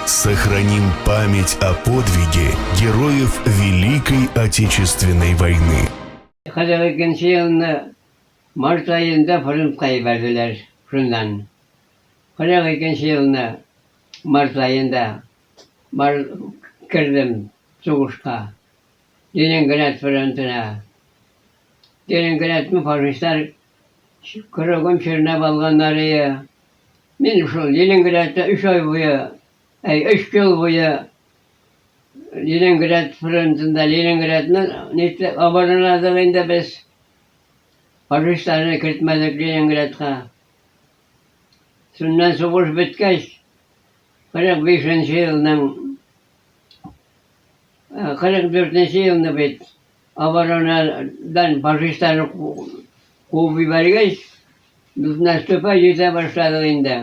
Сохраним память о подвиге героев Великой Отечественной войны. 42 елны март аенда фронтка ебәрҙеләр шуннан. 42 елны март аенда бар керҙем һуғышҡа. Ленинград фронтына. Ленинградны фашистлар кругом чорнап алғандар ине. Мин шул Ленинградта 3 ай буйы, әй, 3 йыл буйы Ленинград фронтында Ленинградны нитте обороналадыҡ инде беҙ. Фашистларны кертмәнек Ленинградҡа. Шуннан һуғыш бөткәс, 45 йылның 44 йылны бит оборонадан фашистларны ҡыуып ебәргәс, беҙ наступать итә башланыҡ инде.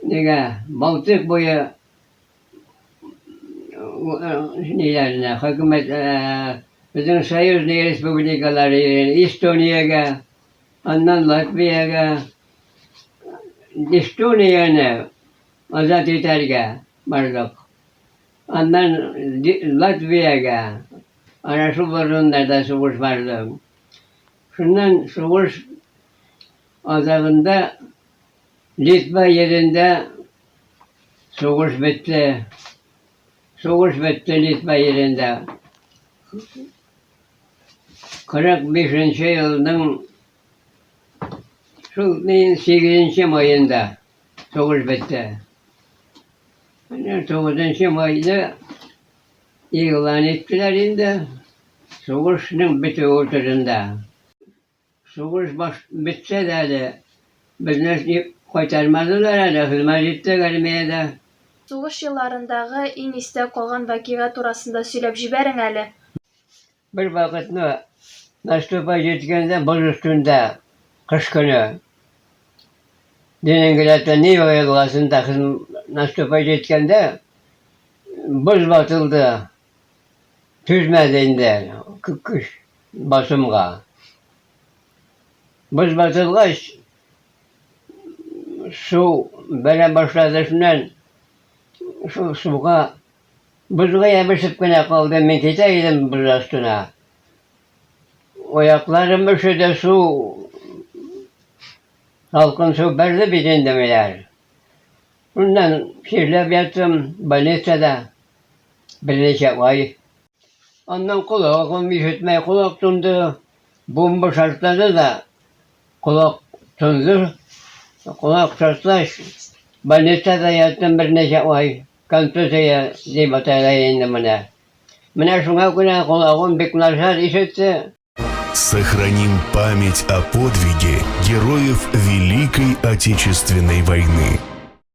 Нигә? Балтыйҡ буйы ниҙәренә, хөкүмәт беҙҙең союзный республикалар Эстониягә, аннан Латвиягә, Эстонияне азат итергә барҙыҡ. Аннан Латвиягә, ана шул урындарҙа һуғыш барҙы. Шуннан һуғыш аҙағында Литва ерендә һуғыш бөттө. Һуғыш бөттө Литва ерендә. 45 йылның шул 8 майында һуғыш бөттө. 9 майҙа иғлан иттеләр инде һуғышның бөтөүе турында. Һуғыш бөтһә лә әле беҙҙе ҡайтарманылар әле, хеҙмәт иттек армияла. Һуғыш йылдарындағы иң иҫтә ҡалған ваҡиға тураһында һөйләп ебәрең әле. Бер ваҡытны наступать иткәндә боҙ өҫтөндә ҡыш көнө Ленинградта Нева йылғаһында наступать иткәндә боҙ ватылды. Түҙмәне инде көс баҫымға. Боҙ ватылғас, һыу бәрә башланы, шунан шул һыуға боҙға йәбешеп кенә ҡалдым, мин китә инем боҙ аҫтына. Аяҡларым өшөдө, һыу һалҡын һыу бәрҙе бит инде минән. Унан сирләп яттым больницала бер нисә ай. Аннан ҡолағым ишетмәй, ҡолаҡ тондо. Бомба шартланы ла ҡолаҡ тондо. Ҡолаҡ шартлаш, больницала яттым бер нисә ай. Контузия тип атайҙар инде быны. Бына шуңа күрә ҡолағым бик насар ишетте. Сохраним память о подвиге героев Великой Отечественной войны.